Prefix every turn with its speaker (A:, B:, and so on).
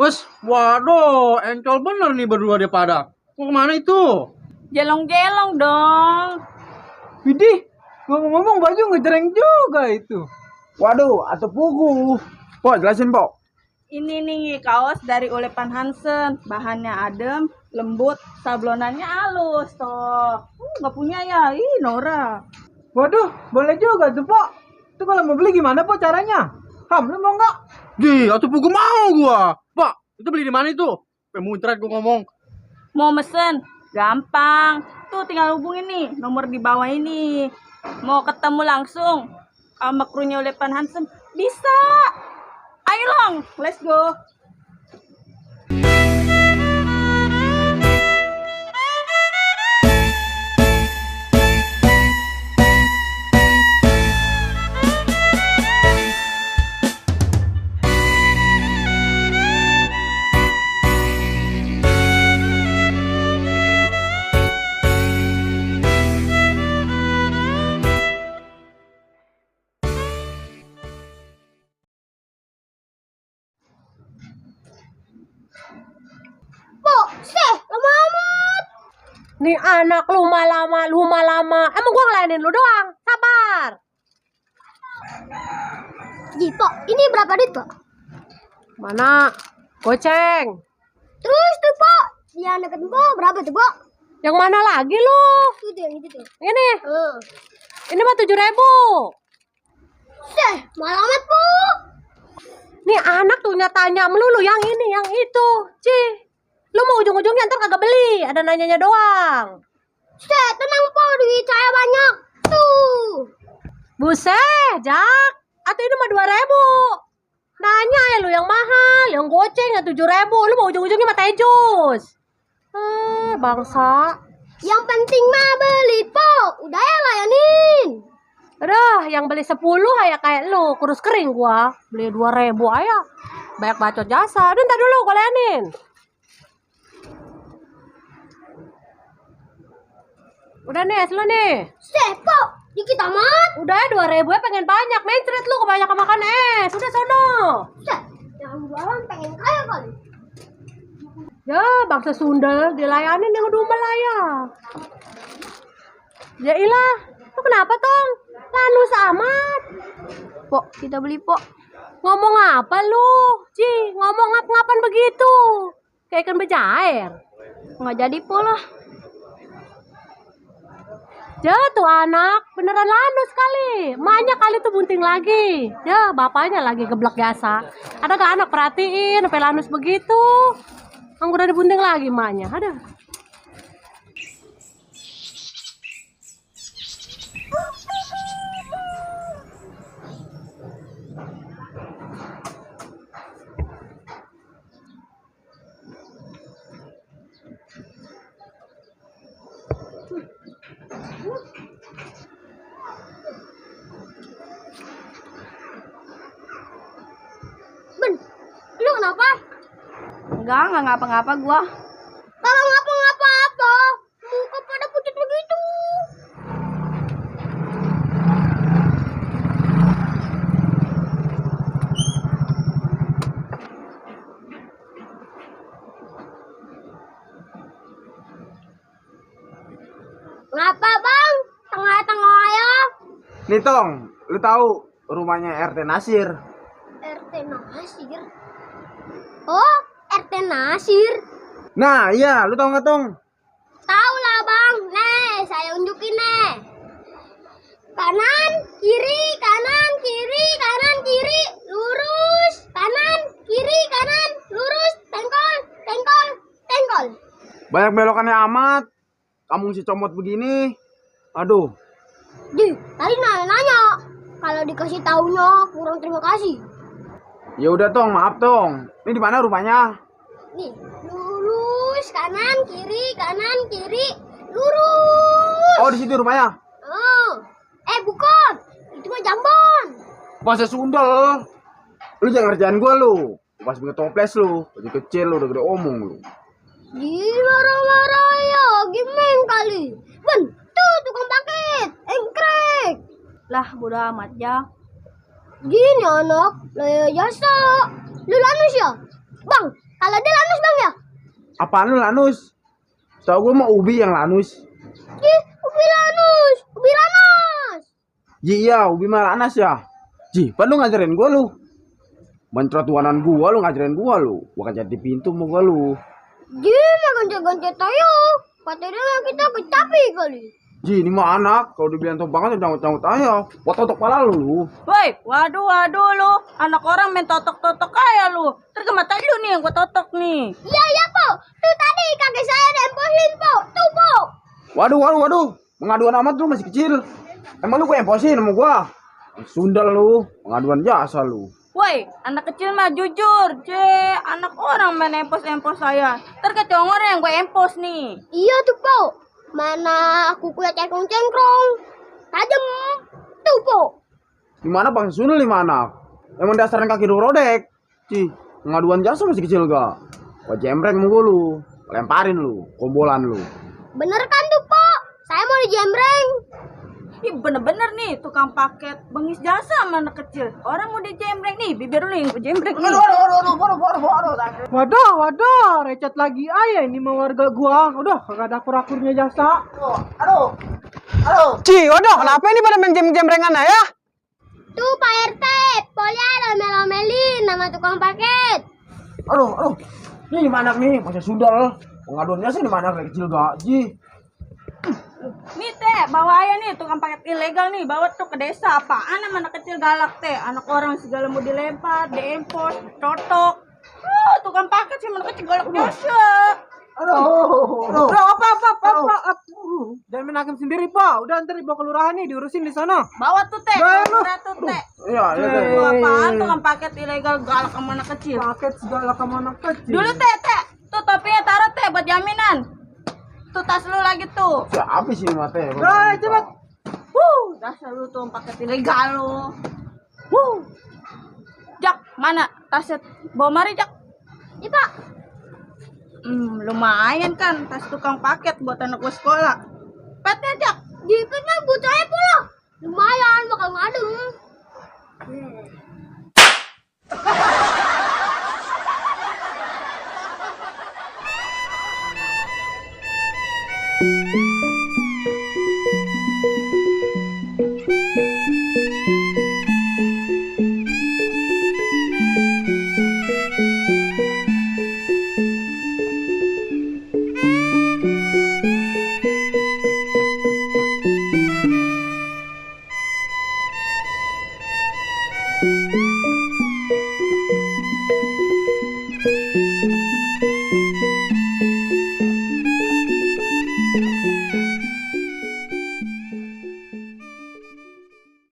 A: Wes, waduh, encol bener nih berdua dia pada. Mau kemana itu?
B: Jelong-jelong dong.
C: Widih, ngomong-ngomong baju ngejreng juga itu.
D: Waduh, atau pugu. Pok, jelasin, Pok.
B: Ini nih kaos dari Olepan Hansen. Bahannya adem, lembut, sablonannya halus toh. Nggak punya ya, Nora.
C: Waduh, boleh juga tuh, Pok. Itu kalau mau beli gimana, Pok, caranya? Lu mau nggak?
A: Atuh pugu mau gua. Pak, itu beli di mana itu? Pemuncrat gua ngomong.
B: Mau mesen? Gampang. Tuh tinggal hubungin nih, nomor di bawah ini. Mau ketemu langsung sama krunya Olepan Hansen? Bisa. Ayo long, let's go.
E: Nih anak luma lama. Emang gua ngelayanin lu doang. Sabar.
F: Pok, ini berapa duit, Pok?
E: Mana? Goceng.
F: Terus tuh, Pok, yang deketin Pok berapa tuh, Pok?
E: Yang mana lagi lu?
F: Itu yang itu tuh.
E: Ini. Ini mah 7.000.
F: Mahal amat, Pok.
E: Nih anak tuh nyatanya melulu yang ini, yang itu. Lu mau ujung-ujungnya ntar kagak beli. Ada nanyanya doang.
F: Tenang, Pok, duit saya banyak. Tuh.
E: Buset, Jak. Atau ini mah 2.000. Nanya ya lu yang mahal, yang goceng yang 7.000. Lu mau ujung-ujungnya mah teh jus. Bangsa.
F: Yang penting mah beli, Pok. Udah ya layanin.
E: Aduh, yang beli 10 kayak lu, kurus kering gua. Beli 2.000 aja. Banyak bacot jasa. Aduh, ntar dulu gua layanin. Udah nih, es lu nih.
F: Pok, dikit amat.
E: Udah ya 2.000 ya pengen banyak. Mencret lu kebanyakan makan es. Udah sono.
F: Yang jualan pengen kaya kali.
E: Ya, bangsa Sunda dilayanin yang udah Malaya. Ya ilah, lu kenapa Tong? Lanus amat.
F: Pok, kita beli, Pok.
E: Ngomong apa lu? Ngomong ngap-ngapan begitu. Kayak ikan bejair.
F: Nggak jadi, Pok lah.
E: Ya tuh anak, beneran lanus kali. Emaknya kali tuh bunting lagi. Ya, bapaknya lagi geblek biasa. Ada gak anak perhatiin sampai lanus begitu? Udah dibunting lagi emaknya. Ada.
F: Ben, lu kenapa?
B: Enggak ngapa-ngapa gua.
F: Kalau ngapa-ngapa apa? Muka pada pucat begitu. Ngapa, Bang? Tengah-tengah ya?
D: Nih, Tong, lu tahu rumahnya RT Nasir?
F: RT Nasir. Oh, RT Nasir.
D: Nah, iya, lu tahu nggak, Tong?
F: Tahu lah, Bang. Nih, saya unjukin nih. Kanan, kiri, kanan, kiri, kanan, kiri, lurus, kanan, kiri, kanan, lurus, tengkol, tengkol, tengkol.
D: Banyak belokannya amat. Kamu si comot begini. Aduh.
F: Tadi nanya-nanya. Kalau dikasih taunya kurang terima kasih.
D: Ya udah, Tong, maaf, Tong. Ini di mana rumahnya?
F: Nih, lurus, kanan, kiri, lurus.
D: Oh, di situ rumahnya.
F: Oh. Bukan. Itu mah Jambon.
D: Bahasa Sunda loh. Lu jangan ngerjain gua lu. Pas pakai toples lu. Baju kecil lu udah gede omong lu.
F: Marah-marah ya, gimana kali? Ben, tuh tukang paket, engkrek.
B: Lah bodo amat ya.
F: Gini anak, laya jasa. Lu lanus ya? Bang, Kalau dia lanus bang ya?
D: Apaan lu lanus? Tahu gue mah ubi yang lanus.
F: Ih, ubi lanus. Ubi lanas.
D: Ji iya, ubi mah lanas ya. Ji, pan lu ngajarin gue lu. Mencrot tuanan gue lu ngajarin gue lu. Gua kan jadi pintu mau gue lu.
F: Dia mah ganti-ganti tayo. Katanya kita kecapi kali.
D: Ji, ini mah anak. Kalau dibilang tuh banget jangut-jangut aja. Potok kepala lu.
B: Woi, waduh lu. Anak orang main totok-totok aja lu. Tergemata lu nih yang gua totok nih.
F: Iya, iya, Po. Tuh tadi kaki saya demposin, Po. Tuh, Po.
D: Waduh. Pengaduan amat lu masih kecil. Emang lu gue emposin sama gua? Sundal lu. Pengaduan jasa lu.
B: Woi, anak kecil mah jujur. Anak orang main empos-empos saya. Terkecongor yang gue empos nih.
F: Iya tuh, Po. Mana aku kuliah cengkrong-cengkrong. Tajem. Tuh, Po.
D: Gimana Bang Sundal di mana? Emang dasarnya kaki lu rodek. Ci, pengaduan jasa masih kecil gak? Gua jembreng sama gua lu. Lemparin lu, kombolan lu.
F: Bener kan tuh, Po? Saya mau dijembreng.
B: Ih bener-bener nih tukang paket bengis jasa sama anak kecil. Orang mau dijembreng nih, bibir lu yang gue jembreng nih.
C: Waduh, recet lagi aja ini mah warga gua. Udah, kagak ada akur-akurnya jasa.
A: Ci, waduh, kenapa ini pada main jemrengan ya?
F: Tuh, Pak RT. Polnya lomel-lomelin nama tukang paket.
D: Aduh. Ini mana nih? Masih Sundal. Pengaduannya sih di mana kayak kecil gak? Ji.
B: Nih teh, bawa aja nih tukang paket ilegal nih, bawa tuh ke desa. Apaan sama anak kecil galak teh? Anak orang segala mau dilempar, diempos, totok. Tukang paket sih anak kecil galak jasa.
C: Udah, apa. Jangan main hakim sendiri, Pak. Udah ntar dibawa ke lurahan nih, diurusin di sana.
B: Bawa tuh teh,
C: Bawa lu.
B: udah tuh teh.
D: Iya,
B: Lu apaan tukang paket ilegal galak sama anak kecil?
C: Paket segala ke mana kecil.
B: Dulu teh, tuh topinya taruh teh buat jaminan. Tuh tas lu lagi tuh.
D: Siapa sih mate?
C: Udah, cepet.
B: Dasar lu tuh paket ilegal lu. Jak, mana tasnya? Bawa mari, Jak.
F: Iya, Pak.
B: Lumayan kan tas tukang paket buat anak gue sekolah. Petnya, Jak.
F: Dikitnya buat saya pula. Lumayan, bakal ngadem.